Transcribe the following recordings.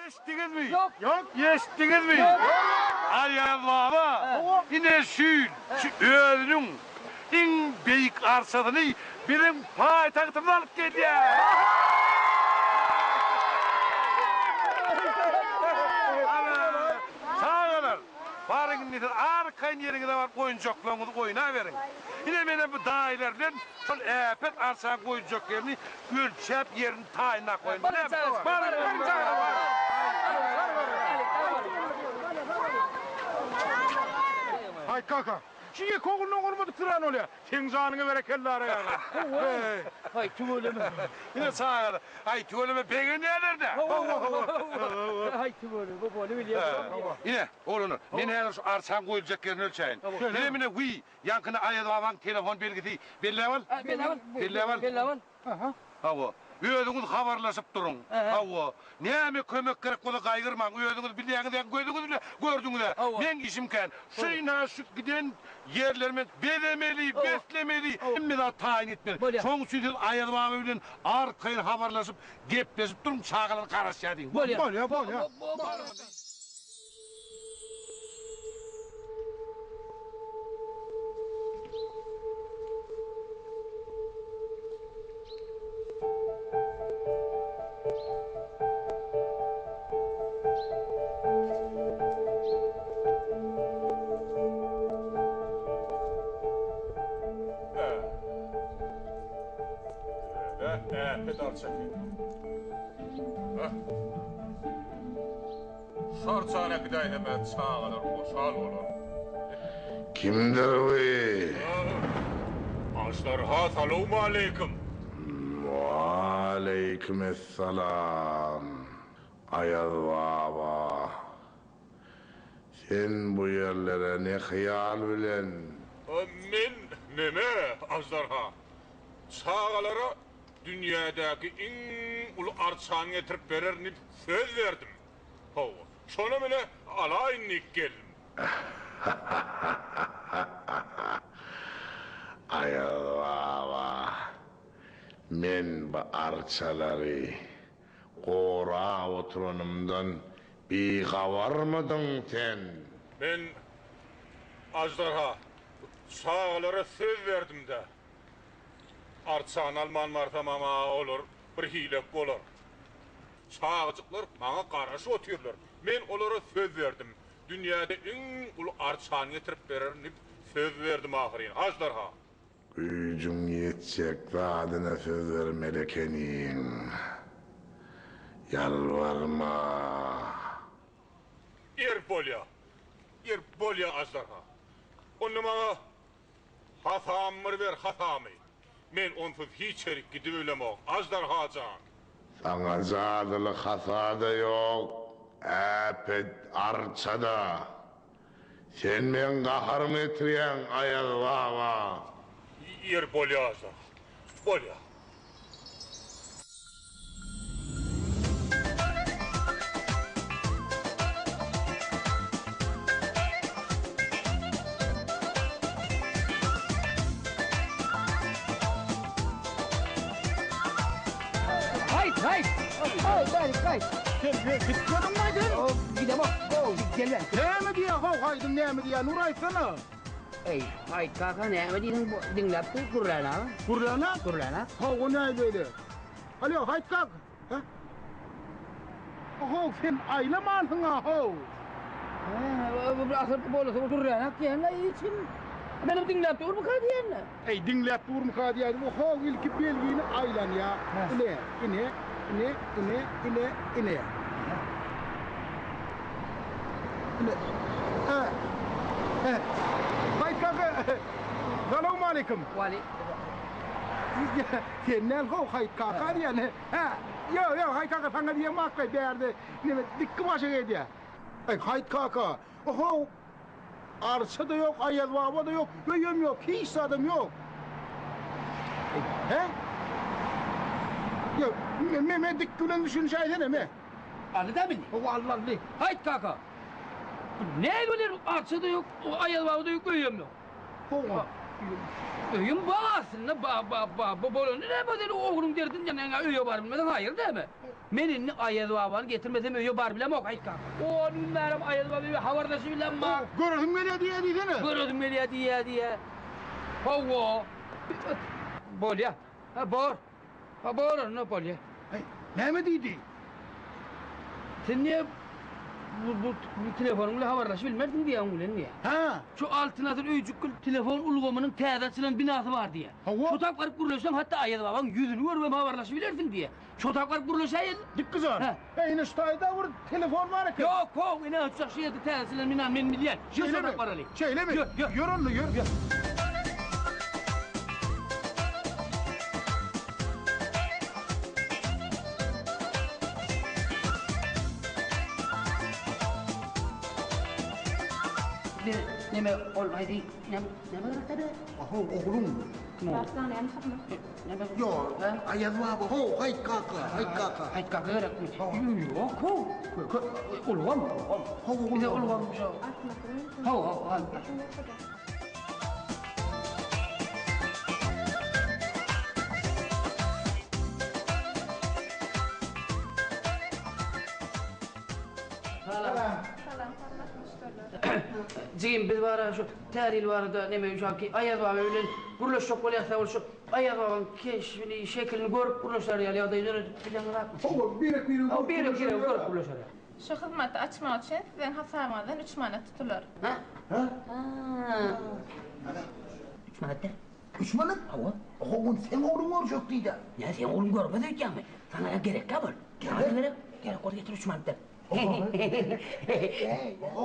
Eşitdiňizmi? Ýok. Ýok. Eşitdiňizmi? Ýok. Aýaz baba ine şu ýyl şu özüniň iň beýik arçasyny biziň paýtagtymyza alyp gelýär. Ana, çagalar, baryň indi siz arkaýyn ýeriňize baryp oýunjaklaryňyzy oýnaberiň. Ine menem bu daýylar bilen şol äpet arçaň goýuljak ýerini ölçäp ýerini taýynlap goýaýyn. Baryň çagalar, baryň çagalar, baryň. Haý kaka, şu ýeke ogluna bolmadyk syran bolýa. Seň janyňa berekella araýaga. Haý tüweleme. Ine çagalar, haý tüweleme begenýärler-dä. Hawa hawa. Haý tüweleme bolubilýär. Ine, oglanlar, men häzir şu arçaň goýuljak ýerini ölçäýin. Ine mine wiý, Ýaňkyny Aýaz babaň telefon belgisi belläp al. Belläp al. Belläp al. Belläp al. Hawa. Özüňiz habarlaşyp duruň. Hawa. Näme kömek gerek bolsa gaýgyrmaň. Özüňiz bilýäňiz ýa gözüňiz bilen gördüňiz-ä. Meň işim kän. Şu ynha şu giden ýerlerimi bezemeli, beslemeli, hemme zat taýyn etmeli. Şonuň üçin siz Aýaz baba bilen arkaýyn habarlaşyp, gepleşip duruň, çagalar garaşýar diýiň. Bolýa. Bolýa, bolýa. Äpet arça eken. Şarçan äkidäýsem-ä çagalar hoşal bolar. Kimdir bi? Aždarha salowmaleýkim. Waleýkimessalam, Aýaz baba. Sen bu ýerlere ne hyýal bilen? Men neme, aždarha? Çagalara dünýädäki iň uly arçany getirip bererin diýip söz berdim. Hawa, şonam ine alaýyn diýip geldim. Aýaz baba, men bu arçalary gorap oturanymdan bihabarmydyň sen? Men aždarha, çagalara söz berdim-dä. Arçany alman barsamam-a olar bir hilek bolar. Çagajyklar maňa garaşyp otyrlar. Men olara söz berdim. Dünýäde iň uly arçany getirip bererin diýip söz berdim ahyryn. Aždarha! Güýjüň ýetjek zadyna söz bermeli ekeniň. Ýalbarma. Ýer bolýa. Ýer bolýa aždarha. Onda maňa Hasamy bir ber, hasamy. Men onsuz hiç ýerik gidibilemok, Aždarha jan! Saňa jadyly hasa-da ýok, äpet arça-da. Sen meň gaharymy getirýäň, Aýaz baba! Ýeri bolýa, Aždarha, bolýa. Haýt, haýt! Haý, bärik, haýt! Sen gitmediňmi sen? Gidemok. Gelmen. Näme diýýä how, haýdyň näme diýýä, Nur aýtsana. Eý, Haýt kaka näme diýdiň bu diňläp dur gürläne. Gürläne? Gürläne. Hawa näme beýle? Alýo Haýt kaka. Hä? How sen aýlamansyň-a how. Hä, asyl bolsa gürläne diýende hiç kim Menem diňläp durmyka diýende. Eý, diňläp durmyka diýýädim. How ilki belgini aýlanýa. Ine, ine, ine, ine, ine, ine. Haýt kaka. Salowmaleýkim. Waleýkim. Sen näl how Haýt kaka diýýän. Hä? Ýok, ýok, Haýt kaka saňa diýemok-laý bärde neme dikgi başa gelýä. Aý Haýt kaka. Ohow. Arça-da ýok, Aýaz baba-da ýok, öýem ýok, hiç zadam ýok. Hä? Ýok, me me dikgi bilen düşünişäýsene me. Aldy-da meni. Hawa, aldy, aldy. Haýt kaka! Bu näme biler, arça-da ýok, Aýaz baba-da ýok, öýem ýok. Hawa. Öýüm bar aslynda ba ba ba bu bolany näme sen ogluň derdini ýa öýe baryp bilmeseň haýyr näme? Men indi Aýaz babany getirmesem öýe baryp bilemok aýt kaka. On gün bärem Aýaz baba öýe habarlaşyp bilemok. Göresim gelýär diýýär diýsene. Göresim gelýär diýýär diýýär. Hawa. Bolýa. Ha bor. Ha bor onda bolýa. Heý, näme diýdi? Sen niye bu, bu, bu telefonyň bilen habarlaşyp bilmersiň diýýär oň bilen diýýär. Ha. Şu Altyn asyr öýjükgül telefon ulgamynyň täze açylan binasy bar diýýär. Hawa. Şo tap baryp gürleşseň hatda Aýaz babaň ýüzüni görüp hem habarlaşyp bilersiň diýýär. Şo tap baryp gürleşäýeli. Dikgizan. Hä. Heý, ine şu taýda bir telefon bar eken. Ýok, how, ine şu ýerde täze açylan bina men bilýän. Ýör şo Şeýlemi? tap baraly. Şeýlemi? Ýör, ýör. Ýör onda, ýör. Ýör. Bir neme ol haýsy neme neme gerek tabi? Aho, oglum. Başlan näme hyzmat? Neme? Ýok, Aýaz baba, ho, haýt kaka, haýt kaka. Haýt kaka gerekmi? Ýok, ho. Ulgam, ulgam. Ho, ulgam. Bize ulgam şo. Ho, ho, ho. Salam, hormatly müşderiler. Jigim biz bara şu täze ýyl barada neme uşaky Aýaz baba bilen gürleşjek bolýas ol şu Aýaz babaň keşbini, şekilini görüp gürleşer ýaly ýagdaý döredip bileňizakmy? Hawa, birek-biregi görüp birek-biregi görüp gürleşer ýaly. Şu hyzmaty açmak üçin siziň hasabyňyzdan üç manat tutular. Hä? Hä? Hä. Üç manat ber. Üç manat? Hawa. Oho, ony seň ogluň görjek diýdä. Ýa seň ogluň görmez öýdýäňmi? Saňa gerekkä bol. Gerek. Gerek. Gerek bolsa getir üç manat ber. Oho,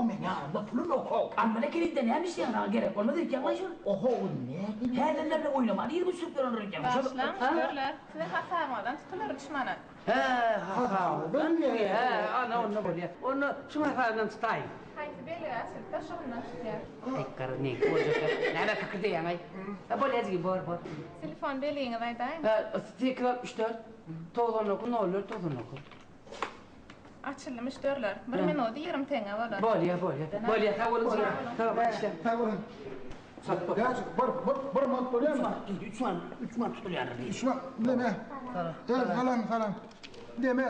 men ýanymda pulum ýok, how. Almaly ekeniňde näme işleýäň, saňa gerek bolmaz öýdýäňmi şol? Oho, nädip? Häzirler bilen oýnamaly ýerimi sürüp ýören öýdýäňmi? Bagyşlaň, müşderiler, siziň hasabyňyzdan tutular üç manat. Hä, hasabyndan Hä, ana onda bolýar. Onda şuň hasabyndan tutaýyn. Haýsy belgi açylsa, şondan tutýar. Aý, gara, neňki boljak? Näme pikir diýýäň-aý? Hä, bolýar jigim, bor, bor. Telefon belgiňizi aýdaýyň. Hä, 864 99 04 99. Açyldy müşderiler. Bir minudy 20 teňňe bolar. Bolýar, bolýar. Bolýar, sag boluň jigim. Sag boluň, işläň. Sag boluň. Ýa, bir, bir, bir manat bolýarmy? Üç manat diýdi, üç manat, üç manat tutulýandyr diýdi. Üç manat, neme? Salam. Salam, salam. Neme?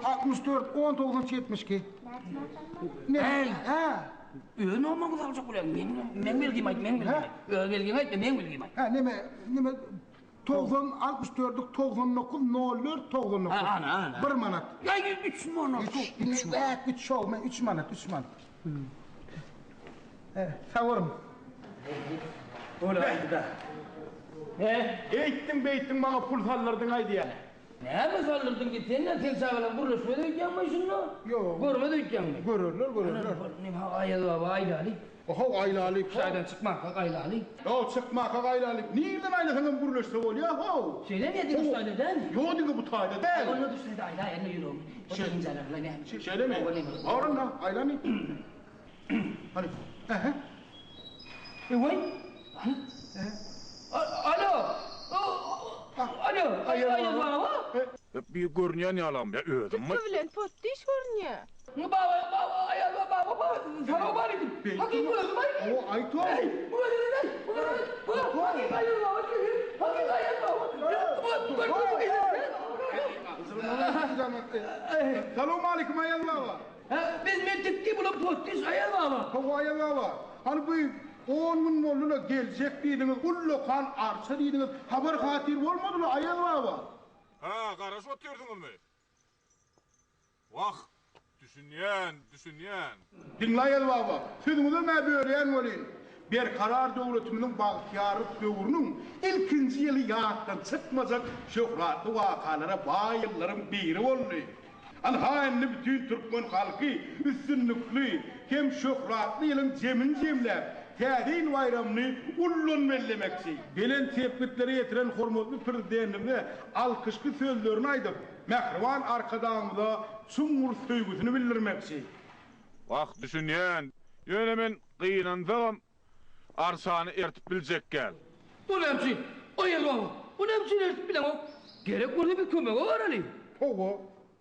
64, 19, 72. Ne? Hey! Ha. Öz nomaňyzy aljak bolýaň. Meň, meň belgimi aýt, meň belgimi aýt. Öz belgiňi aýt, meň belgimi aýt. Ha, neme, neme? 90, 64, 99, 04, 99. Ha, ana, ana. Bir manat. Ýa, üç manat. Üç, üç, üç, şow, men üç manat, üç manat. He, sag boluň. Bolaýdy-da. He? Eýtdiň, beýtdiň, maňa pul saldyrdyň aýdýa. Näme saldyrdyň diýip, sen näme seň çagalaň gürleşmez öýdýäňmi şunda? Ýok. Görmez öýdýäňmi? Görerler, görerler. Neme Aýaz baba aýlaly. Oho, aýlaly. Şu taýdan çykmanka aýlaly. Ýok, çykmanka aýlaly. Nirden aýlasaňam gürleşse bolýa, how. Şeýlemi ýa diňe şu taýda dälmi? Ýok, diňe bu taýda däl. Onda şu taýda aýla, indi ýüregimi. Şeýle. Näme? Şeýlemi? Bar onda, aýlany. Hany. Ähä. Eý. Alo. Alo. Aýaz baba. Bir görünýän ýalam ýa özüm. Tütgi bilen potdiş görünýär. Baba, baba, Aýaz baba, baba, salam aleyküm. Hakyky özüm aý. O aýt o. Bu ne? Bu ne? Bu hakyky Aýaz baba. Hakyky Aýaz baba. Salam aleyküm Aýaz baba. Biz men tütgi bulup potdiş Aýaz baba. Hawa Aýaz baba. Hany bu 10 gün boldy-la geljek diýdiňiz, ullakan arça diýdiňiz. Habar hatyr bolmady-la Aýaz baba. Ha, garaşyp otyrsyňyzmy? Wah, düşünýän, düşünýän. Diňle Aýaz baba, sözüňize mä bölýän welin, Berkarar döwletimiziň bagtyýarlyk döwrüniň ilkinji ýyly ýatdan çykmajak şöhratly wakalara baý ýyllaryň biri boldy. Ynha indi bütin türkmen halky üstünlikli hem şöhratly ýylyň jemini jemläp, Täze ýyl baýramyny ullan bellemekçi. Belent sepgitlere ýetiren hormatly Prezidentimize alkyşly sözlerini aýdyp, mähriban Arkadagymyza çuňňur söýgüsini bildirmekçi. Wah, düşünýän. Ýöne men gynansagam, arçany ertip biljek däl. Bu näme üçin? Aýaz baba, bu näme üçin ertip bileňok? Gerek bolsa biz kömege baraly. Hawa.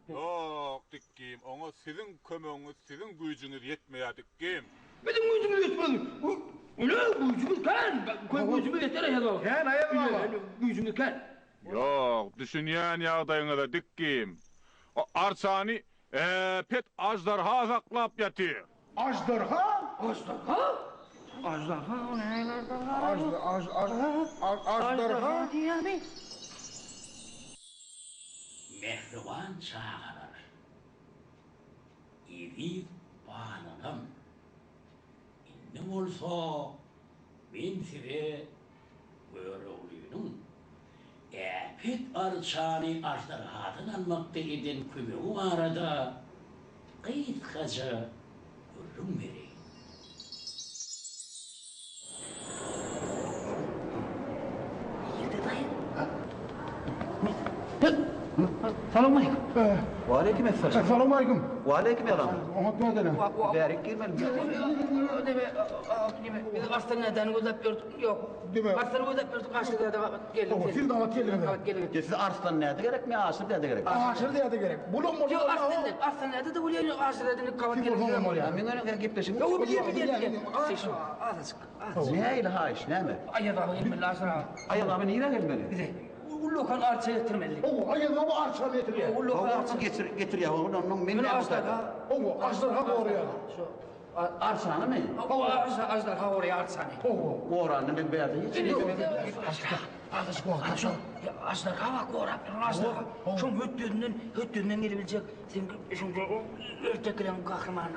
Ýok, Dikgim, oňa siziň kömegiňiz, siziň güýjüňiz ýetmeýär, Dikgim. Biziň güýjümiz ýetmez. Ine, güýjümiz kän. Güýjümiz ýeter Aýaz baba. Kän Aýaz baba. Güýjümiz kän. Ýok, düşünýän ýagdaýyňyza dikgim. O arçany äpet aždarha saklap ýatyr. Aždarha? Aždarha? Aždarha o nähili aždarha? Až, až, až, aždarha diýýärmi? Mähriban çagalar, eziz balalam, indi bolsa men size Göroglynyň äpet arçany aždarhadan almakda eden kömegi barada gysgaça gürrüň bereýin. Nirde daýy? Salowmaleýkim. Waleýkim essalam. Salowmaleýkim. Waleýkim essalam. Oňat nädene? Bärik girmeli. Neme, neme, biz Arslan nädäni gözläp ýördük. Ýok. Deme. Arslany gözläp ýördük, Aşyr däde gabat geldik. Siz gabat geldiňiz. Gabat geldik. Size Arslan näde gerekmi, Aşyr däde gerekmi? Aşyr däde gerek. Bulam bolsa. Ýok, Arslan, Arslan näde-de bolýar, ýok, Aşyr däde gabat geldik. Bolýar. Meň öňüm gepleşigim. Ýok, bilýän, bilýän, bilýän. Şu azajyk, azajyk. Nähili haýyş, näme? Aýaz baba gelmeli, Aşyr aga. Aýaz baba nirä gelmeli? Bize. Ullakan arça getirmeli. Ow, Aýaz baba arça getirýär. Ullakan arça getir, getirýär. Onuň men näme Aždarha. Ow, aždarha gorýar. Şu Arçanymy? Hawa, aždarha gorýar arçany. Goranyny men bärde hiç Aždarha bak gorap duran aždarha. Şoň hötdesinden, hötdesinden gelebiljek sen şoň ertekileriň gahrymany.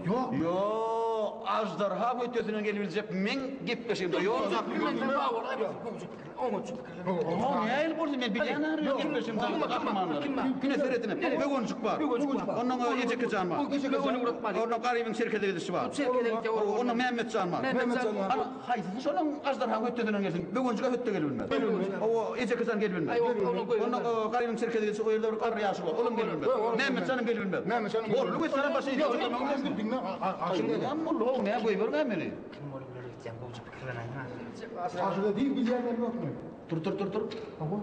Ýok. Ýok, aždarha hötdesinden gelebiljek meň gepleşigimde ýok. Oňa nähili boldy men bilýän aryny gepleşigimde gahrymanlary. Ine seredin, Böwenjik bar. Ondan Ejeke jan bar. Ondan Garybyň serkede gidişi bar. Ondan Mämmet jan bar. Ana haýsysy şolaň aždarhaň hötdesinden gelsin? Böwenjige hötde gelip bilmez. Owa Ejeke jan gelip bilmez. Ondan Garybyň serkede gidişi o ýerde bir garry ýaşuly bar. Olam gelip bilmez. Mämmet janam gelip bilmez. Boldy gösterem başy. Diňle, aşyr däde. Boldy, näme goýberme meni. Kim bolup biler gitýän gowja pikirlenäýiň ha. Aşyr diýip bilýänler ýokmy? Dur dur dur dur. Hawa.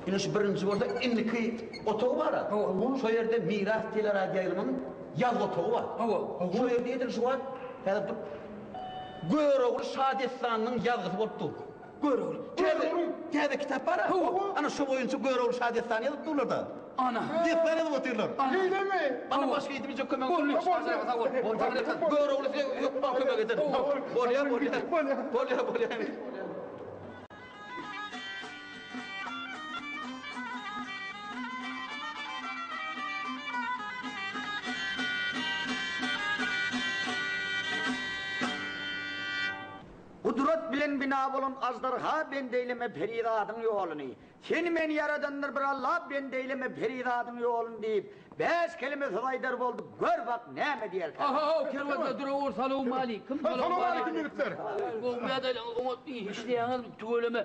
Ine şu birinji bolsa indiki otag bar-a. Hawa. Şo ýerde Miras teleradioýaýlymyň ýazgy otagy bar. Hawa. Şo ýerde edil şu wagt häzir dur. Görogly şadessanynyň ýazgysy bolup dur. Görogly. Täze täze kitap bar-a. Hawa. Ana şo boýunça Görogly şadessany ýazyp durlar-da. Ana. Dessan ýazyp otyrlar. Şeýlemi? Bana başga edibiljek kömek Boldy. ýok. Sag bol. Görogly size hökman kömek eder. Bolýar, bolýar. Bolýar, bolýar. Gudrat bilen bina bolan aždarha bend eýleme perizadyň ýoluny. Seni meni ýaradandyr bir Alla bend eýleme perizadyň ýoluny diýip, bäş keleme söz aýdar boldy, gör bak näme diýerkä. Aha-how kerwende durawur salowmalikim. Salowmalikim ýigitler. Gowy ýagdaýlaryňyz oňat işleýäňizmi tüweleme.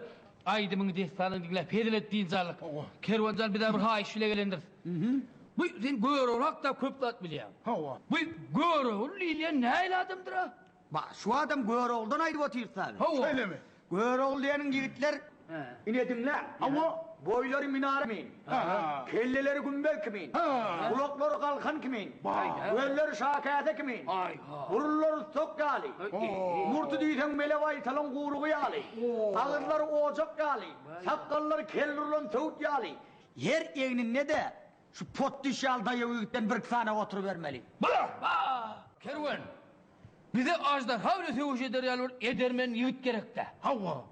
Aýdymyňy dessanyňy diňläp hezil et dynç aldyk. Kerwenjan bizä bir haýyş bile gelendiris. Bu sen Görogly hakda köp zat bilýäň. Hawa. Bu Görogly diýilýän nähili adamdyr-a? Ba, şu adam Görogludan aýdyp otyrys abi. Hawa. Şeýlemi? Görogly diýeniň ýigitler, ine diňläň. Hawa. Boýlary minara kimin. Kelleleri gümmez kimin. Gulaklary galkan kimin. Gözleri şakäse kimin. Burunlary sok ýaly. Murty diýseň mele baýtalyň gurugy ýaly. Agyzlary ojak ýaly. Sakgallary kel urlan söwüt ýaly. Her egninde-de şu potdyş ýaly daýaw ýigitden birki sany oturybermeli. Ba! Kerwen! Bize aždarha bilen söweş eder ýaly bir edermen ýigit gerek-dä. Hawa.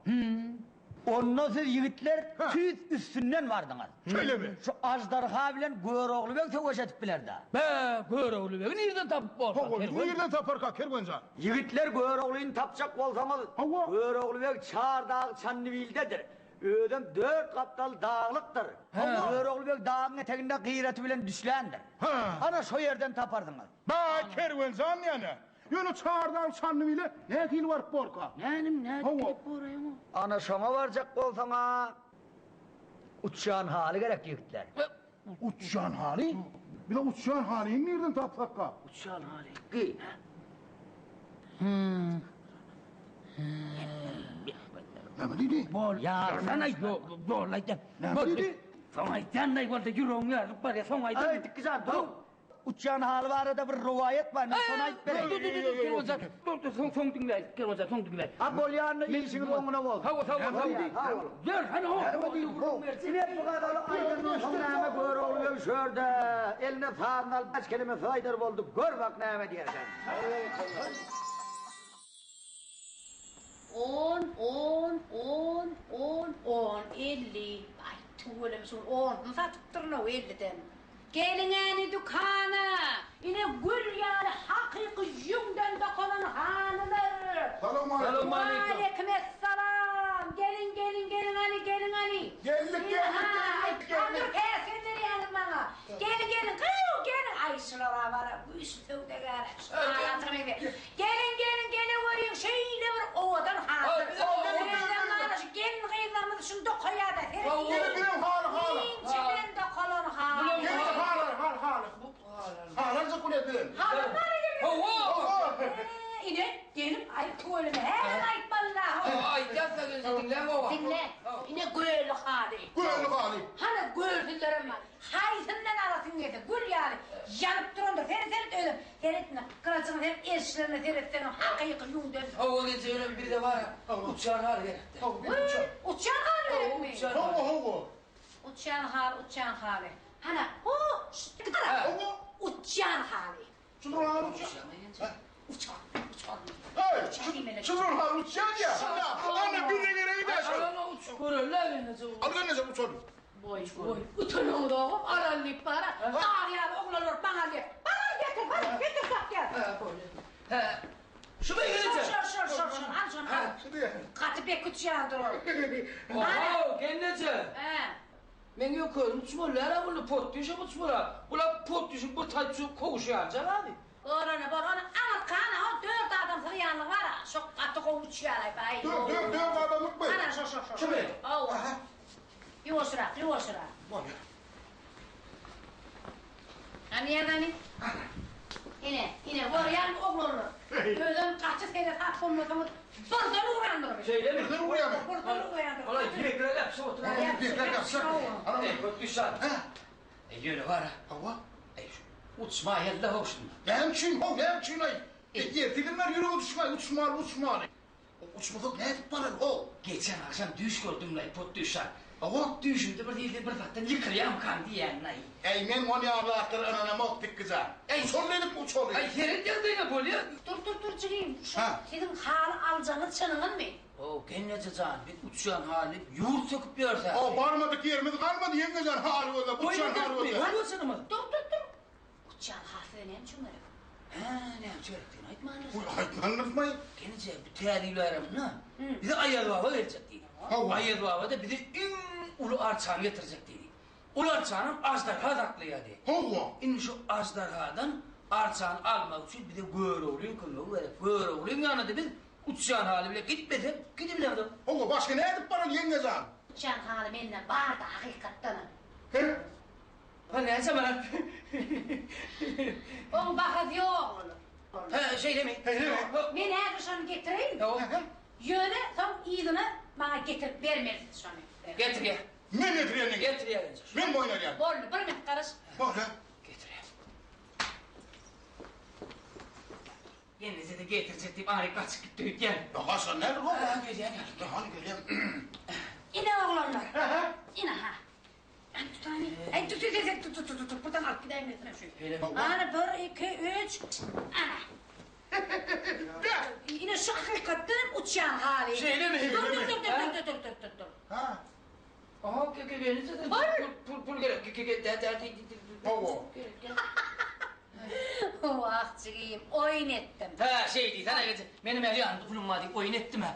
Onda siz ýigitler tüýs üstünden bardyňyz. Şeýlemi? Şu aždarha bilen Görogly beg söweş edip biler-dä. Be, Görogly begi nirden tapyp borka, Hawa, kerwen? nirden taparka, kerwen jan? Ýigitler Göroglyny tapjak bolsaňyz, Hawa. Görogly beg Çar dag Çandybildedir. Özem dört gapdal daglykdyr. Görogly beg dagyň eteginde gyraty bilen düşländir. Ana şo ýerden taparsyňyz. Baý kerwenjan ýene. Ýöne Çardag Çandybile nähili baryp borka? Nänim, nädip Hawa. gidip boraýyň o? Ana şoňa barjak bolsaň-a, uçýan haly gerek ýigitler. Uçýan haly? Bize uçýan halyny nirden tapsakka? Uçýan haly. Gi. Näme diýdi? Bol. Ýarsana, ýok, bol aýtýan. Näme diýdi? Soň aýtýan-daý bolsa ýüregiň ýarylyp barýar, soň aýdan. Aý, Dikgijan, dur. Uçýan haly barada bir rowaýat bar, men şony aýdyp bereýin. Dur, dur, dur, dur, Kerwenjan. Dur, dur, soň, soň diňläý, Kerwenjan, soň diňläý. A bolýanda işiňiz oňuna bolsun. Hawa, sag bol, sag bol. Sag boluň. Ber, hany, ho. Ine bu gazaly aýdandan soň näme Görogly beg şörde, eline sazyny alyp bäş keleme söz aýdar boldy, gör bak näme diýerkäň. On, on, on, on, on, 50. Aý, tüweleme şuň onuny satypdyryn-ow elliden. Geliň-äni dükana! Ine gül ýaly hakyky ýüňden dokalan halylar! Salowmaleýkim! Waleýkimessalam! Geliň, geliň, geliň hany, geliň hany! Geldik, geldik, geldik, geldik! Dur, päsgel berýäňiz maňa! Geliň, geliň, gyýw, geliň! Aý, şular-a bar-a, güýçli söwdagär-ä, şu halatym indi. Geliň, geliň, geleweriň, şeýle bir owadan halylar! Özem mana şu gelin-gyzlarymyz şuny dokaýar-da, serediň! Gelin, biziň haly, haly! Inçeden dokalan haly! Gelin, haly, haly, haly! Halanjyk bilen bilen. Halan bar eken. Hawa. Ine, gelip aýt tüweleme. Häzir aýtmaly-la. Aýdýas-da gelin, diňläň oba. Diňle. Ine gölli haly. Gölli haly. Hany gölsüzlerem bar. Haýsyndan alasyň gelse, gül ýaly ýanyp durandyr. Seret, seret özem. Seret ine, gyraçygyny seret, erşlerine seretseň hakyky ýüňden. Hawa gelje ýöne bize bar, uçýan haly gerekdi. Uçýan haly gerekmi? Hawa, hawa. Uçýan haly, uçýan haly. Hana, ho, şu gara. Uçýan haly. Şu duran haly uçýan. Uçan, uçan. Hey, şu duran haly uçýan ýa. Ana bize geregi dä şu. Ana uçup göreli gelneje. Al gelneje uçaly. Boý, boý. Utanaňzogam aral diýip bara. Dag ýaly oglanlar maňa diýip. Bar getir, bar getir sap gel. Hä. Şu be gelneje. Şol, şol, şol, şol, al şony al. Gaty bek uçýandyr ol. Oho, gelneje. Hä. Meň ýökerim uçmaly däl-ä bunda pot düşüp uçmaly. Bular pot düşüp bir taýçy kowuşýanjak abi. Borany bor, ony aňyrkana o dört adam sygýanlygy bar-a, şo gaty gowy uçýar-aý, baý. Dört, dört, dört adamlykmy? Ana, şo, şo, şo. Şumy? Hawa. Ýuwaşrak, ýuwaşrak. Bolýar. Hany ýazany? Ine, ine, görýäňmi oglanlar? Özem gaty seresap bolmasaňyz, birden urandyryn. Şeýlemi? Birden urýarmy? Birden urýandyr. Ola ýekre ýapyşyp oturar. Ýekre ýapyşyp. Eý, köp düşen. Eý, ýöne bar-a. Hawa. Eý, şu uçma ýella how şunda. Näme üçin, how, näme üçin aý? Erteden bäri ýürege düşmäý, uçmaly, uçmaly. Uçmasak nädip barar, how? Geçen agşam düýş gördüm-laý, pot düşen. Hawa. Düýşümde bir ýerde bir zatdan ýykylýamykam diýýän-laý. Äý, men ony ýaly zatlara ynanamok, Dikgijan. Äý, Şol edip uçaly. Äý, seret ýagdaýyna bolýa. Dur, dur, dur, jigim. Şu Ha. siziň haly aljagyňyz çynyňyzmy? How, gelneje jan, biz uçýan haly ýurt söküp ýörse. How, barmadyk ýerimiz galmady, ýeňňe jan, haly gözläp, uçýan haly gözläp. Goýma çynymyz. Dur, dur, dur. Uçýan haly size näme üçin gerek? Hä, näme üçin gerekdigini aýtmandyrys. Goý, aýtmandyrysmaý. Gelneje, bu täze ýyl baýramynda bize Aýaz baba geljek diýdi. Hawa. Aýaz baba-da bize iň uly arçany getirjek diýdi. Ol arçanam aždarha saklaýar diýdi. Hawa. Indi şu aždarhadan arçany almak üçin bize Göroglyň kömegi gerek. Göroglyň ýanyna-da biz uçýan haly bile gitmesek, gidibilerdik. Hawa, başga nädip baraly, ýeňňe jan? Uçýan haly mende bardy hakykatdanam. He? Ha, näçe manat? Oň bahasy ýok onuň. Hä, şeýlemi? Şeýlemi? Men häzir şony getireýin. Hawa. Ýöne soň yzyna maňa getirip bermelisiz şony. Getirýär. Men getirýän ýeňňe. Getirýär ýeňňe. Men boýun alýan. Boldy, bir minut garaş. Boldy. Getirýär. Ýeňňe-de getirjek diýip aryp gaçyp gitdi öýdýän. Ýa gaçan näme bu? Hä, gelýän ýaly. Hany gelýän. Ine oglanlar. Ine ha. Hany tutaýyn. Aý tut tut tut tut tut tut buradan alyp gidäýin men şu. Ana bir, iki, üç. Ana. Ine şu hakykatdan uçýan haly. Şeýlemi? Dur dur dur dur dur dur dur dur dur. Ha. Aha, ke ke gelin. Bar. Pul pul gerek. Ke ke dä dä di di. Hawa. Wah jigim, oýun etdim. Ha, şey diý, sana gece. Menim el ýanymda pulum bar diýip oýun etdim ha.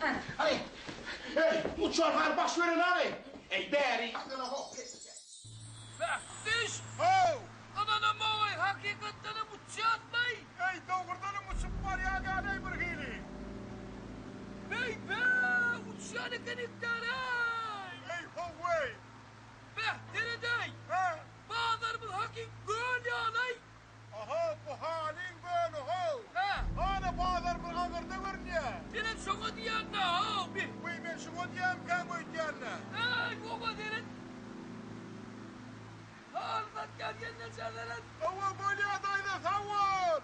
Ana. Aý. Ey, uçar haly baş beren aý. Ey, bäri. Bäh, düş. How! Ananam oý, hakykatdanam uçýatmaý. Ey, dogrudanam uçup barýan ýaly bir hili. Beý, be, uçýan eken ikdäreý. Ey, how-eý. Bäh, deredeý. Hä? Bazarymyz hakyk göl ýaly. Aha, bu halyň göli, how. Hä? Hana bazarymyz aňyrda görünýär. Menem şoňa diýýän-dä, how, bi. Wiý, men şuňa diýýänkäm öýdýän-dä. Eý, oňa seret. Haly satýan gelneje seret. Hawa bolýa daýza sag bol.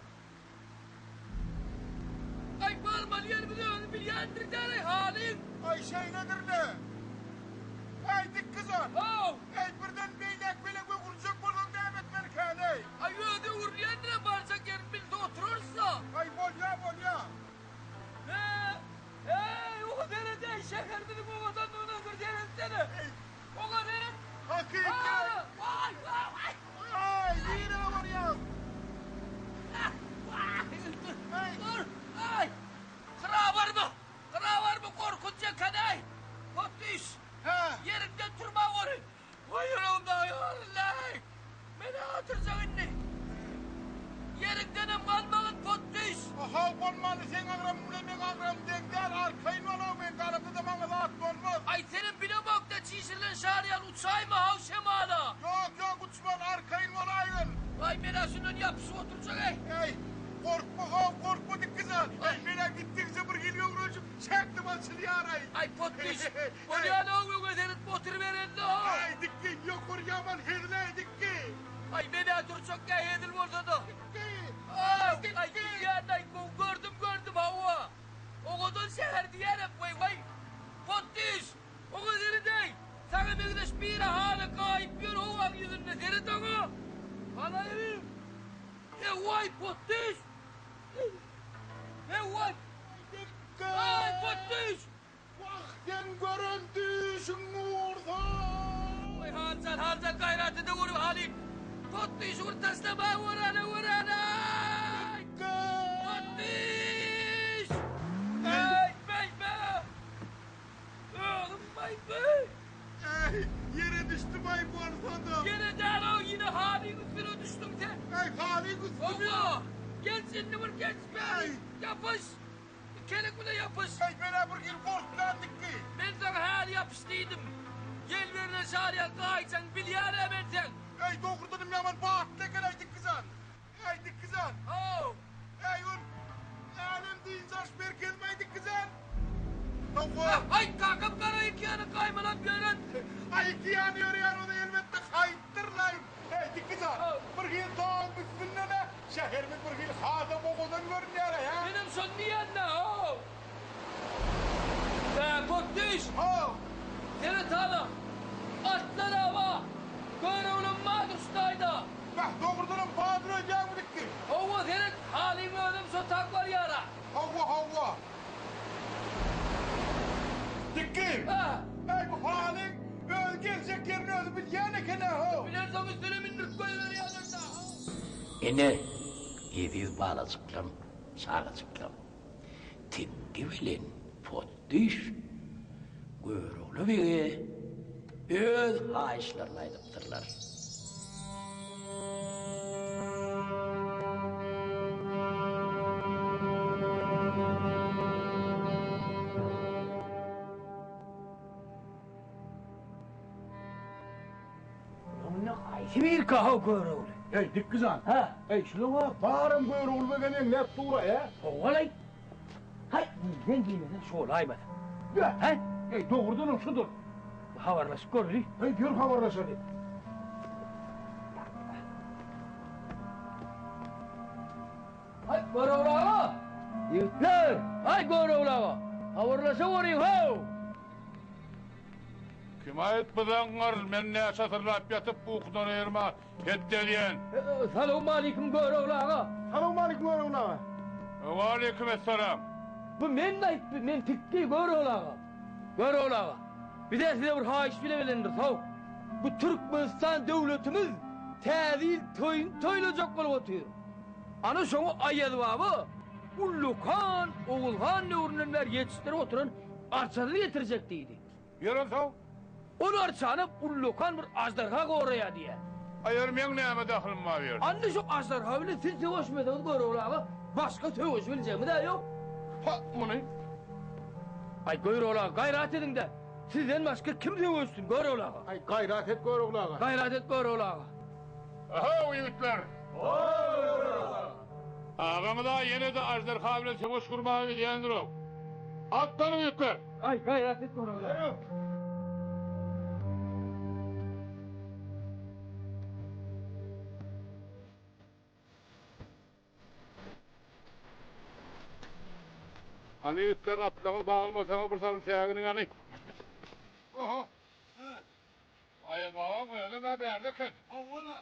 Aý barmaly ýerimizi özi bilýändir däl-aý halyň. Aý şeýledir-le. Äý dikgizan. Haw. Äý birden beýläk beýläk öwrüljek bolsaň näme etmelikäň-eý? Aý özi öwrülýändir-ä barjak ýerini bilse oturarys-da. Aý bolýa bolýa. He, heý, oňa seret-eý, şäherimiziň owadanlygyna bir seretsene. Oňa seret. Hakykat. Waý, waý. Aý, nirä barýaň? Dur, dur, aý. Gyra barma, gyra barma, gorkunç eken-eý. Hop düş. Hä? Ýeriňden turma gory. Goý ýüregimde aýalyň! Men-ä oturjak indi. Ýeriňdenem galmagyn, potdyş! Haw, bolmanda seň agramyň bilen meň agramym deň däl, arkaýyn bol-ow, men galamda-da maňa zat bolmaz. Aý, senem bilemok-da, çişirilen şar ýaly uçaýma-haw şemala! Ýok, ýok, uçman, arkaýyn bolaýgyn. Aý, men-ä şundan ýapyşyp oturjak-eý. Äý, gorkma, how, gorkma, dikgizan. Aý, men-ä gitdigiçe bir hili öwrenişip, çäklim açylýar-aý. Aý, potdyş, bolýan-ow, öňe seretme oturyberende-ow. Aý, dikgi, ýokary ýaman hezil-äý, dikgi. Aý, men-ä durjak däl, hezil bolsa-da. Dikgi! Aw, aý, Dikgi! diýýän-aý, gowy gördüm, gördüm, hawa. Owadan şäher diýýänem, weý-weý. Potdyş, oňa seret-eý, saňa meňzeş biri haly gaýyp ýör howaň ýüzünde, seret oňa. Halaýyk. Ewaý, potdyş! Ewaý! Dikgi! Aý, potdyş! Wah, sen gören düýşüň gursa! Oý, Haljan, Haljan, gaýrat ede görüp halyk. Potdyşy bir taşlama, görene, görene! Dikgi! Potdyş! Eý, beýme! Özüm baýby! Eý, ýere düşdüm-aý bolsa-da. Ýere däl-ow, ýene halyň üstüne düşdüň sen. Eý, halyň üstüne! Hawa, geç indi bir geç bäri, ýapyş! Kelek bile ýapyş! Eý, men-ä bir hili gorkýan dikgi. Men saňa häli ýapyş diýdim. Ýel berlen şar ýaly gaýyjagyňy bilýän-ä men seň. Eý, dogrudanam ýaman batly eken-aý dikgijan. Eý, dikgijan! How! Eý, ol Älem dynç alyş merkezimi-aý dikgijan? Hawa. Aý, kakam gara ikiýana gaýmalap ýören. Aý, ikiýana ýöreýän ol elbetde haýytdyr-laý. Eý, dikgijan, bir hili dagyň üstünden-ä şäherimiz bir hili hasam owadan görünýär-aý, hä? Menem şony diýýän-dä, how! Bä, potdyş! How! Seret hala, atlar-a-wa, Göroglam Badyr şu taýda. Beh, dogrudanam Badyr öýdýäňmi dikgi? Hawa, seret, halyň özem şo tak barýar-a. Hawa, hawa. Dikgi! Hä? Äý, bu halyň özi geljek ýerini özi bilýän eken-ä, how! Bilensoň üstüne mündürip goýberýärler-dä, how! Ine, eziz balajyklarym, çagajyklarym. Tikgi bilen Potdyş Görogly bege öz haýyşlaryny aýdypdyrlar. Onda haýsy birka how Görogly? Eý, Dikgizan. Hä? Eý, şulaň-a baram Görogly bege meňzäp dur-a, hä? Howalaý. Haý, nirden giýmesen şolaýmasa. Beh! Hä? Eý, dogrudanam şudur. Bir habarlaşyp göreli. Eý, ýör habarlaşaly. Haý, Görogly aga! Ýigitler! Haý, Görogly aga! Habarlaşa görüň, how! Kim aýyp bu zaňňar, men näçe asyrlap ýatyp ukudan aýyrma hetdi edýän. Salowmalikim Görogly aga. Salowmalikim Görogly aga. Waleýkim essalam. Bu men aýypmy, men tikgi Görogly aga. Görogly aga, bizä size bir haýyş bile gelendiris how. Bu Türkmenistan döwletimiz täze ýyl toýuny toýlajak bolup otyr. Ana şoňa Aýaz baba ullakan Oguz han döwründen bäri ýetişdirip oturan Arçasyny getirjek diýdi. Ýör onsoň. Ol arçany ullakan bir aždarha goraýar diýýär. Aý ýör meň näme dahylym bar bu ýerde? Anda şu aždarha bilen siz söweşmeseňiz Görogly aga başga söweşibiljegimiz-ä ýok. Ha muny. Aý Görogly aga gaýrat ediň-dä. Sizden başga kim söweşsin Görogly aga? Aý gaýrat et Görogly aga. Gaýrat et Görogly aga. Ahow ýigitler! Agaňyz-a ýene-de aždarha bilen söweş gurmaga gidýändir-ow. Atlanyň ýigitler! Aý, gaýrat et Görogly. Hany ýigitler atlaryňyz baglamasa bir salym säginiň hany. Oho. Aýaz babaň özem-ä bärde eken. Hawa-la.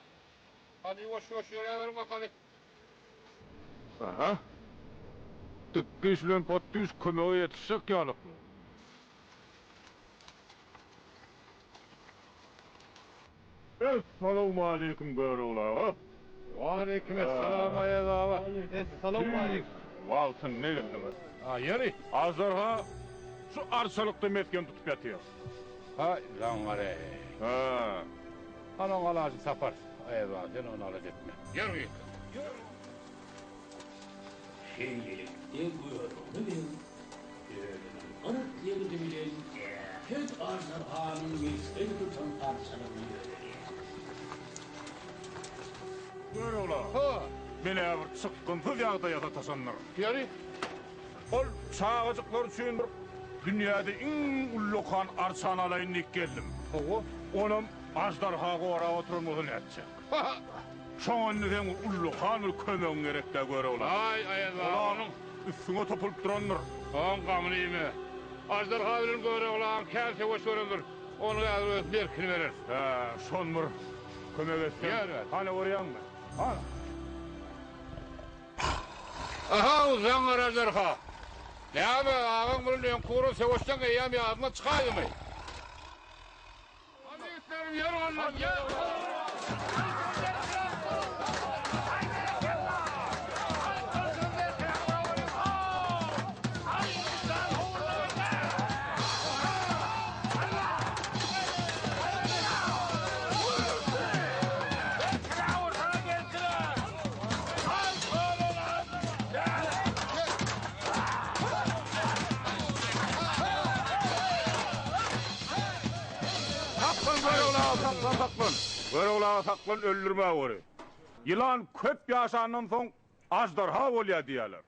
Hany ýuwaş-ýuwaş ýöräberiň bakaly. Aha. Dikgiş bilen Potdyş kömege ýetişjek ýalykly. Essalawmaleýkim Görogly aga. Waleýkim essalam Aýaz aga. Essalawmaleýkim. Wagtynda geldiňiz. A ýeri, Aždarha şu arçalykda mesgen tutup ýatyr. Haý, zaňňar-eý. Hä. Hany oň alajyny taparys. Aýaz aga, sen ony alada etme. Ýör ýigitler, ýör. Şeýlelikde Görogly beg özüniň 40 ýigidi bilen Äpet aždarhanyň mesgen tutan arçalygyna ýönelýär. Görogly, men-ä bir çykgynsyz ýagdaýa sataşandyr. Ýeri? Ol çagajyklar üçin bir dünýäde iň ullakan arçany alaýyn diýip geldim. Hawa. Onam aždarha gorap oturan bolsa nätjek? Şoňa indi seň ullakan bir kömegiň gerek-dä Görogly. Aý, Aýaz baba. Ol onuň üstüňe topulyp durandyr. Oň gamyny iýme. Aždarha bilen Görogly agaň kän söweş görendir. Onuň häzir öz merkini bereris. Hä, şon bir kömek etseň. Ýör. Hany görýäňmi? Hany. Aha, zaňňar aždarha. Näme, agaň bilen öňki guran söweşden eýýäm ýadyňdan çykaýdymy? Hany ýigitlerim, ýör ondan, ýör! Saklan Görogly aga saklan saklan. Görogly aga saklan öldürme gory. Ýylan köp ýaşandan soň aždarha bolýar diýýärler.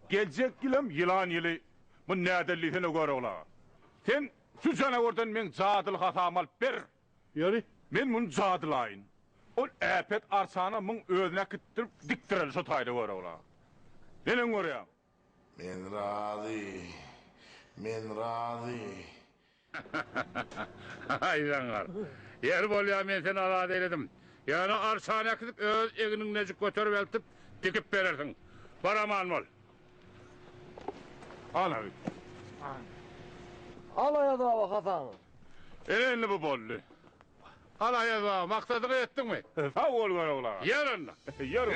Geljek ýylam ýylan ýyly. Bu nädel diýsene Görogly aga. Sen şu janawardan meň jadyly hasamy alyp ber. Ýeri. Men muny jadylaýyn. Ol äpet arçana muň özüni äkitdirip dikdireli şo taýda Görogly aga. Neneň görýäň? Men razy. Men razy. Aý zaňňar. Ýeri bolýa men seni azat eýledim. Ýöne arçany äkidip öz egniňdejik göterip eltip dikip berersiň. Bar aman bol. Al abi. Al Aýaz baba hasaňy. Ine indi bu boldy. Al Aýaz baba maksadyňa ýetdiňmi? Sag bol Görogly aga. Ýör onda. Ýör.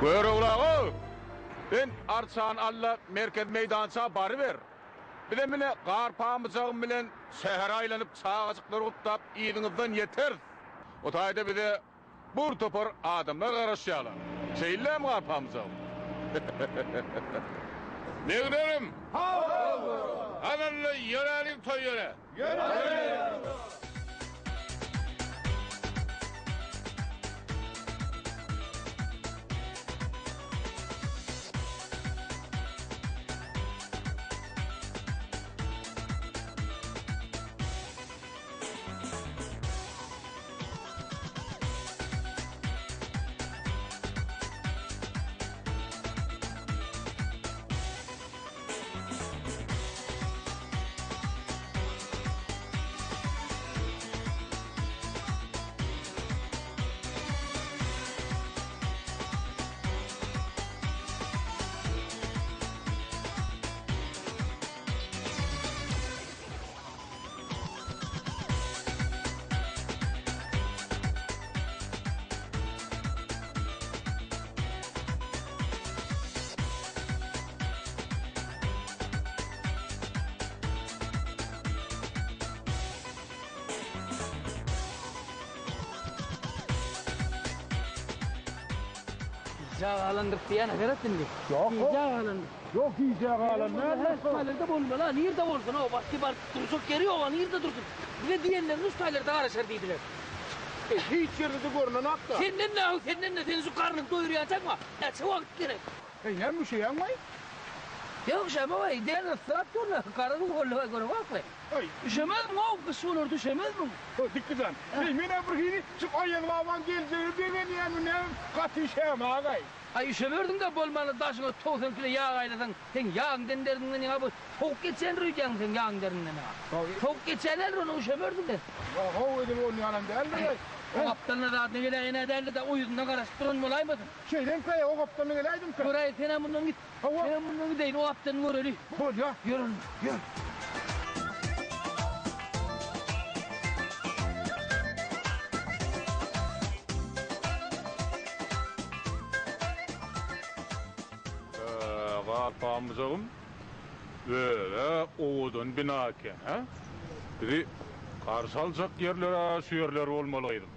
Görogly aga, sen arçany al-da merkezi meýdança baryber. Bizem ine gar pamyjagym bilen şähere aýlanyp çagajyklary gutlap yzyňyzdan ýeteris. O taýda bize bir topar adamlar garaşýarlar. Şeýlemi gar pamyjagym? Beglerim! Hany onda ýöräliň toý ýere! Ýöräliň! Gijä galandyk diýýän seret indi. Ýok. Gijä galandyk. Ýok gijä galan näme? Şu bolmaly, nirde bolsun o, başga baryp durjak ýeri ýok, nirde dursun. Bize diýenlerini şu taýlarda garaşar diýdiler. Eý, hiç ýerde-de görnenok-da. Senden näme, senden-de, sen şu garnyňy doýurýançaň-a, näçe wagt gerek? Eý, näme üşeýäňmi-aý? Ýok, üşämok-aý, der yssap dur-la, gara suw boldy-aý, göremokmy? Eý. Üşemezmiň-ow, gyş bolar, düşemezmiň? Eý, Dikgi jan, eý, men-ä bir hili şu Aýaz babaň geljegine begenýänmi näme, gaty üşämok-aý. Aý, üşemerdiň-dä, bolmanda daşyňa 90 kilo ýag aýlasaň, seň ýagyň deriňden ýaňa bu sowuk geçýändir öýdýäň seň ýagyň deriňden ýaňa. Sowuk geçýän däldir, onda üşemerdiň-dä. Ýo-how, edil on ýalam däldir-aý. O gapdalyna zadyna geläýen-ä däldir-dä, o ýüzünden garaşyp duran bolaýmasyn? Şeýlemkä, o gapdalyna geläýdimkä? Göräý, senem mundan git. Hawa. Senem mundan gideýin, o gapdalyny göreli. Bolýa. Ýör onda, ýör. Garpamyjagym, öz-ä owadan bina eken, hä? Bizi garşy aljak ýerler-ä şu ýerler bolmaly gyzym.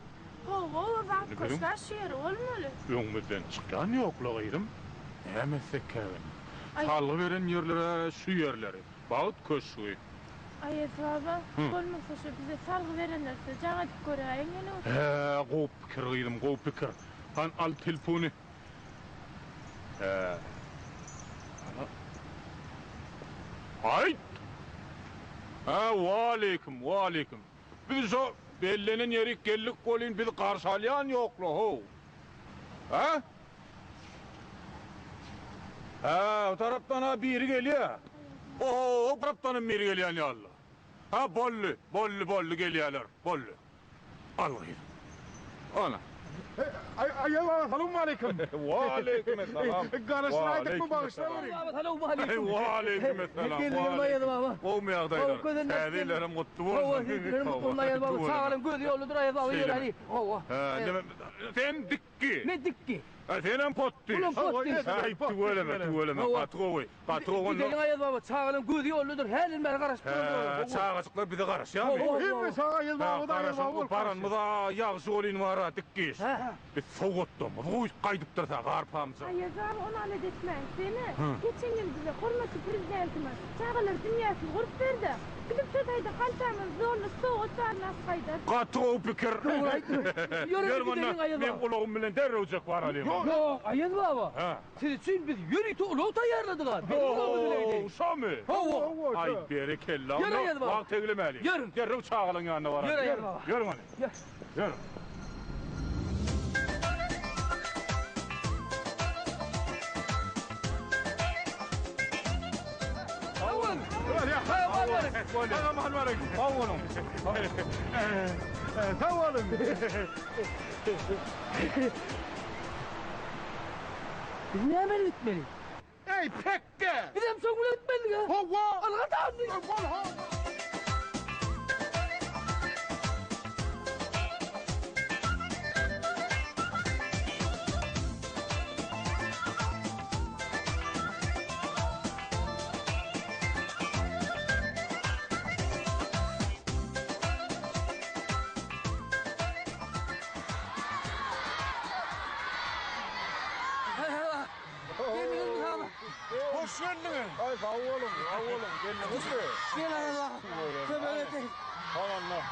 Hawa, Bagt köşk-ä şu ýeri bolmaly. Öňümizden çykýan ýok-la gyzym. Näme etsekkä indi? Salgy beren ýerler-ä şu ýerleri. Bagt köşgi. Aýaz baba, bolmasa şu bize salgy berenler-de jaň edip göräýiň ýene. Hä, gowy pikir gyzym, gowy pikir. Hany al telpony. Hä. Ana. Aýt! Hä, waleýkim, waleýkim. Biz şo bellenen ýerik geldik welin bizi garşy alýan ýok-la, how. Hä? Hä, o tarapdan-a biri gelýä. O-ho, o tarapdanam biri gelýän ýaly-la. Hä, boldy, boldy, boldy, gelýäler, boldy. Al gyzym. Ana. Aýaz aga salowmaleýkim. Waleýkim essalam. Garaşyraýdykmy bagyşlaweriň. Baba salowmaleýkim. Waleýkim essalam. Geldiňizmi Aýaz baba? Gowmy ýagdaýlar? Täze ýyllaram gutly bolsun. Hawa, sizlerem gutly bolsun Aýaz baba. Çagalaň gözi ýoldadyr Aýaz baba ýör hany. Hawa. Sen dikgi. Men dikgi. Senem potdy. Bulam potdy. Aý tüweleme, tüweleme. Gaty gowy. Gaty gowy. Gideliň Aýaz baba, çagalaň gözi ýoldadyr. Hälem bäri garaşyp durarlar. Hä, çagajyklar bize garaşýarmy? Hemme çaga Aýaz baba-da Aýaz baba bolup garaşýar. Baranymyz-a ýagşy bolyn bar-a dikgiş. Biz sowgatlarymyzy goýup gaýdypdyrys-a garpamyza. Aýaz baba, ony alada etmäň. Seni geçen ýyl bize hormatly Prezidentimiz çagalar dünýäsini gurup berdi. Gidip şo taýda haltamyzy dolduryp sowgat baryny alyp gaýdarys. Gaty gowy pikir. Dogry aýtdyň. Ýör Ýör onda, gideýin Aýaz meň baba. ulagym bilen derrewjek baralyň. Ýok, Aýaz baba. Hä. Siz üçin biz ýörite ulag taýýarladyk-a. Biziň ulagymyz bilen gideýin. Ho, şomy? Hawa. Aý, berekella. Ýör Aýaz baba. Wagt eglemäliň. Ýörüň. Derrew çagalaň ýanyna baralyň. Ýör Aýaz baba. Ýörüň hany. Ýör. Ýörüň. Sag boluň. Sag boluň. Biz näme gitmeli? Eý, pekge! Bizem soň bilen gitmelidik-ä. Hawa! Alga tandy. Hoş geldiňiz. Aý sag boluň, sag boluň. Geldiňizmi? Gel Aýaz aga. Kömek et. Halanlar.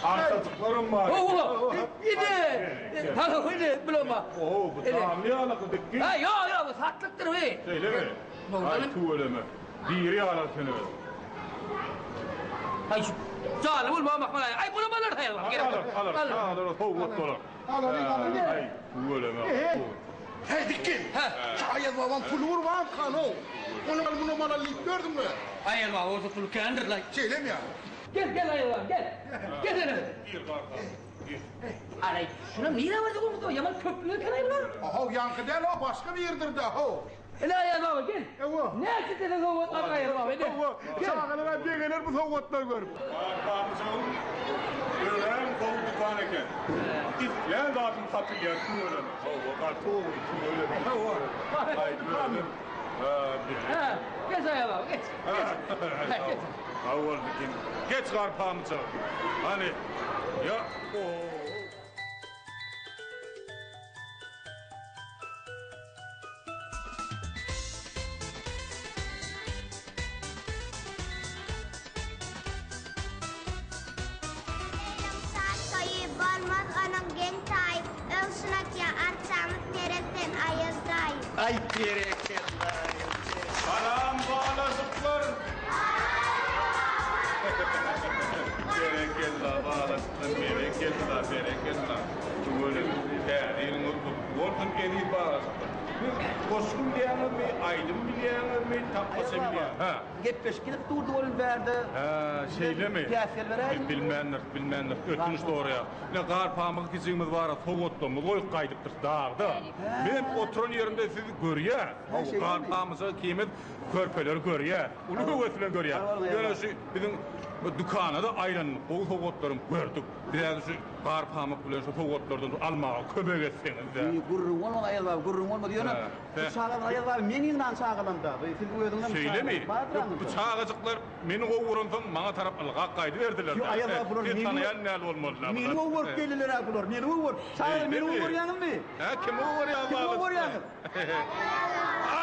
Artacyklarym bar. Hawa. Ine. Hawa, ine, bulama. Oo, bu tamly ýalaky dikgi. Ha, ýok, ýok, bu satlykdyr bu. Şeýlemi? Aý, tüweleme. Diri ýalak seni. Aý, janly bolmaga mahmal. Aý, bulama alar saýaly. Alar, alar, alar, sowgat bolar. Alalyň, alalyň. Aý, tüweleme. Heý, dikgi. Şu Aýaz babaň puly bir barmykan-ow? Ony al, muny mal al diýip ýördüň-le. Aýaz baba bolsa puly kändir-laý. Şeýlemi ýa? Gel, gel Aýaz baba, gel. Gel ene. Gir, garpam, gir. Araý, şunam nirä barjak bolmasa, ýaman köplük eken-aý bular. How, ýaňky däl-ow, başga biridir-dä, how. Ine Aýaz baba, gel. Hawa. Näçe sene sowgat bar Aýaz baba, ine. Hawa, çagalar-a begener bu sowgatlary görüp. Garpamyjagym örän gowy dükan eken. Islän zadyň satylýar tüweleme. Hawa, gaty gowy tüweleme. Hawa. Gaýdyp özüm. Ha, Ha, geç Aýaz baba, geç. Geç. Geç. Sag bol Bikin. Geç Garpamyjak. Hany. Ýa. Leýliň şat toýy, bolmaz onuň geň taýy, Öwşün atýar arçamyz seretsen Aýaz daýy. Aý berekella. Salam balajyklar. Berekella balajyklar berekella berekella. Tüweleme. Täze ýylyňyz gutly bolsun eziz balajyklar. Siz goşgy bilýäňizmi, aýdym bilýäňizmi, tapmaça bilýäňizmi? Hä. Gepleşik gidip durdy welin bärde. Hä, şeýlemi? Päsgel beräýiň. Biz bilmändiris, bilmändiris. Ötünç soraýas. Ine, gar-pamyk ikijigimiz bar-a, sowgatlarymyzy goýup gaýdypdyrys dagda. Menem oturan ýerimde sizi görýän. Hawa, gar-pamyja ikimiz körpeleri görýäs. Uly höwes bilen görýäs. Ýöne şu biziň bu dükana-da aýlandyk, gowy sowgatlaram gördük. Biz häzir şu gar-pamyk bilen şu sowgatlardan almaga kömek etseňiz-dä. Gürrüň bolmaz, Aýaz baba, gürrüň bolmaz. Ýöne Bu çagalar Aýaz baba meň ýygnan çagalamda. Bu siz özüňizem Şeýlemi? Ýok, bu çagajyklar meni gowy görensoň maňa tarap ylgap gaýdyberdiler-dä. Ýok, Aýaz baba bular Siz tanaýan däl bolmaly-da Meni gowy görüp geldiler-ä bular. Meni gowy görüp. Çagalar meni gowy görýäňizmi? Hä, kimi gowy görýäňiz Kimi gowy görýäňiz?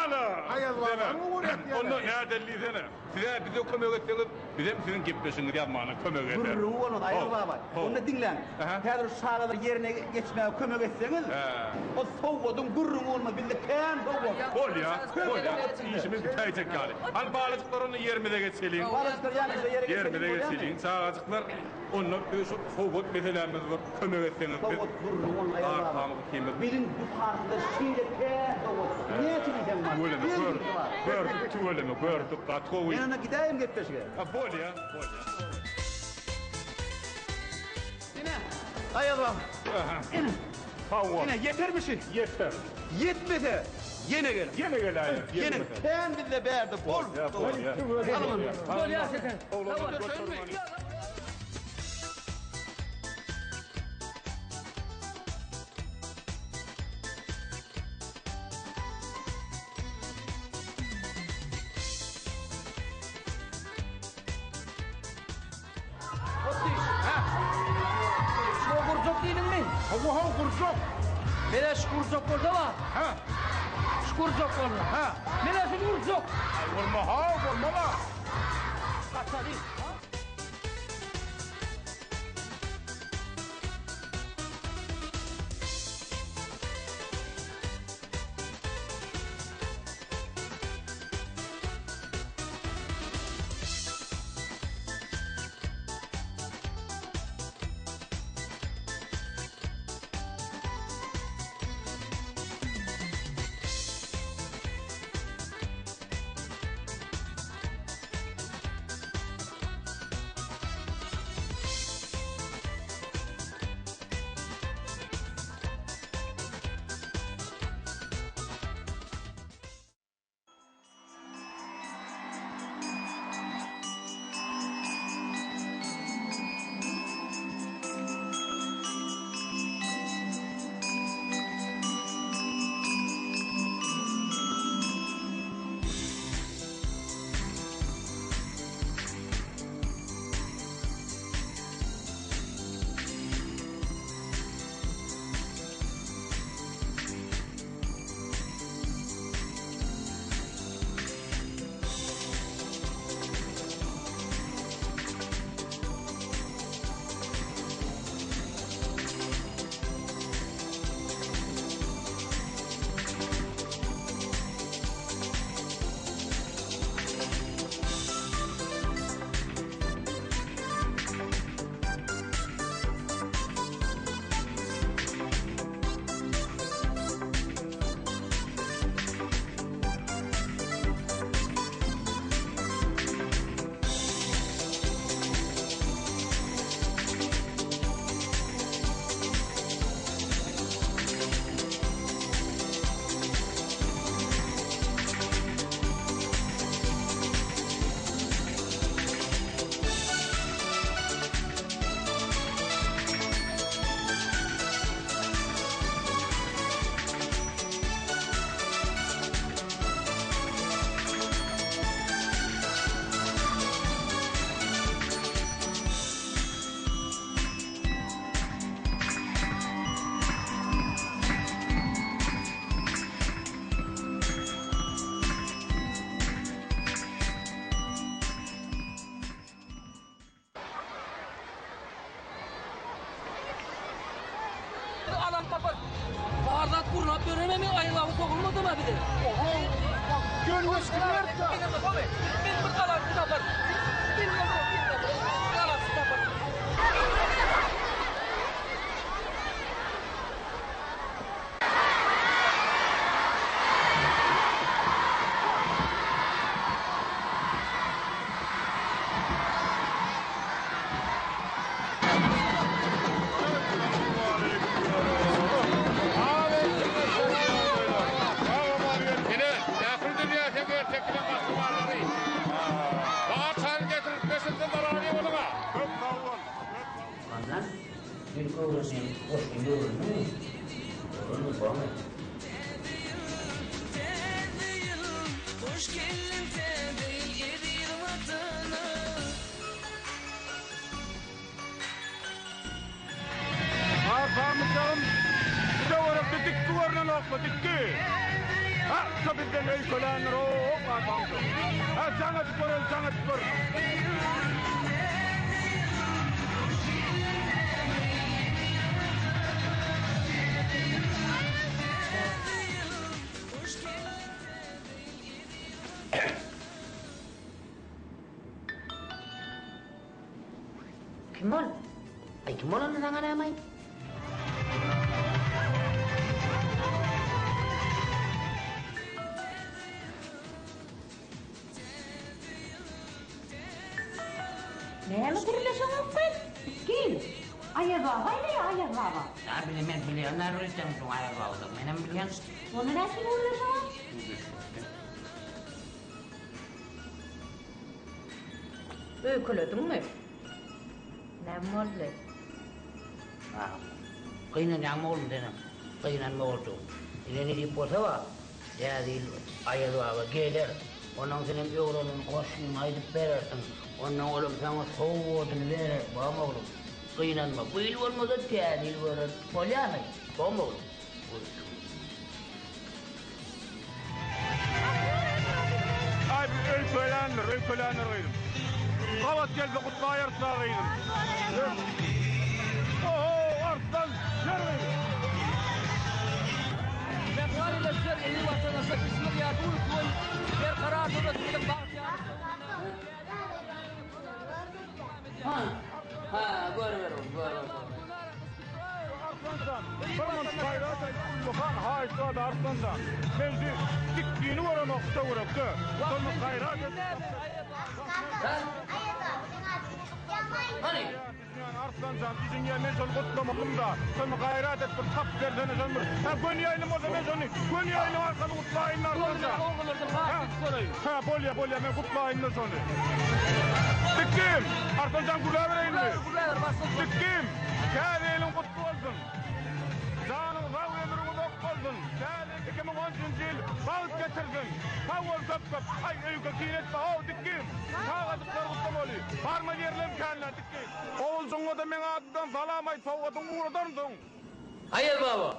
Ana! Aýaz babany gowy görýäs diýýärler. Onda nädeli diýsene. Siz-ä bize kömek etseňiz, bizem siziň gepleşigiňizi ýazmagyna kömek ederis. Gürrüňi bolmaz, Aýaz baba. Onda diňläň. Häzir şu çagalar ýerine geçmäge kömek etseňiz, o sowgadyň gürrüňi bolmaz. Bizde kän sowgat. Bolýa, bolýa. Işimiz bitäýjek ýaly. Hany balajyklar onda ýerimize geçeliň. Balajyklar ýanymyza ýere geçeliň, Ýerimize bolýamy? geçeliň. Çagajyklar, onda biz şu sowgat meselämiz bir kömek etseňiz biz. Sowgat gürrüňi bolmaz, Aýaz baba. Arkamyz ikimiz. Biziň dükanymyzda şeýle kän sowgat. Näçe diýseň bar. Tüweleme, gördük. Gördük, tüweleme, gördük. Gaty gowy. Men onda gidäýin gepleşige. Ha, bolýa, bolýa. Ine, Aýaz baba. Ine. Sag bol. Ine, ýetermi şu? Ýeter. Ýetmese, ýene gel. Ýene geläýin. Ýene kän bizde bärde bol. Bolýa, bolýa. Bolýa, şeker. Şu gurjak diýdiňmi? Hawa, hawa, gurjak. Mene şu gurjak bolsa bar. Ha. Şu gurjak bolsa. Ha. Mene şu gurjak. Aý, bolma, ha, bolma. Gaçaly. bir alan tapar. Bar zat gurnap ýöremem men Aýaz baba sogulmadam-a bize. Oho, gönügeç kim berdi? Men bir alan tapar. Men bir alan tapar. Ine, ähli dünýä seň ertekileň gahrymanlary. Arçany getirip beşilsin razy boluň-a. Köp sag bol. Ondan men öwrenýän goşgyny öwrendiňmi? Öwrendim, bormy? Arkamyzdagym bu töwerekde dikgi görnenokmy, dikgi? Ha, şo bizden öýkeländir, o-o, arkamyzda. Ha, jaň edip göreli, jaň edip gör. Kim ol? Aý kim bolanda saňa näme-aý? Näme gürleşeňok gyz? Gel. Aýaz baba aýlaýa, Aýaz baba. Ýa bile men bilýän näme öýtýäň şuň Aýaz babadygyny menem bilýän. Onda näçe gürleşeňok? Öýkelediňmi? Näme boldy? Agam, gynanýaňmy oglum senem? Gynanma oljugym. Ine nesip bolsa bar, täze ýyl Aýaz baba geler. Onnoň senem öwrenen goşgyňy aýdyp berersiň. Onnoň olam saňa sowgadyny berer. Bormy oglum? Gynanma. Bu ýyl bolmasa täze ýyl göreris. Bolýamy? Bormy oglum? Aý bu öýkeländir, öýkeländir gyzym. Gabat gelse gutlaýarys-la gyzym. Oho, arslan, ýör gyzym. Mähriban ildeşler, eziz watandaşlar, işimiz ýa-da uly Berkarar döwletimiziň bagtyýarlyk Ha, ha, görüber oglum, görüber. Arslanjan, bir munt gaýrat et, ullakan haýyş bar Arslanjan. Men şu dikdini göremok şu töwerekde. Şonda gaýrat et. Arslanjan, düşünýän men şony gutlamalym-da. Şony gaýrat et, bir tap bersene şony bir. Hä, göni ýaýlym bolsa men şony göni ýaýlym arkaly gutlaýyn Arslanjan. Hä, bolýa, bolýa, men gutlaýyn-da şony. Dikdim! Arslanjan gürläbereýinmi? Dikdim! Täze ýylyň gutly bolsun! Janyň sag, ömrüň uzak bolsun! Täze 2013-nji ýyl bagt getirsin! Sag bol köp köp! Aý, öýke kin etme how, Dikdim! Çagajyklary gutlamaly. Barmaly ýerlem kän-dä, Dikdim. Oguljygyňa-da meň adymdan salam aýt, sowgadyňy ugradaryn soň. Aýaz baba,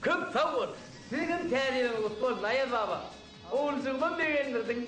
köp sag bol! Siziňem täze ýylyňyz gutly bolsun, Aýaz baba! Oguljygymam begendirdiň.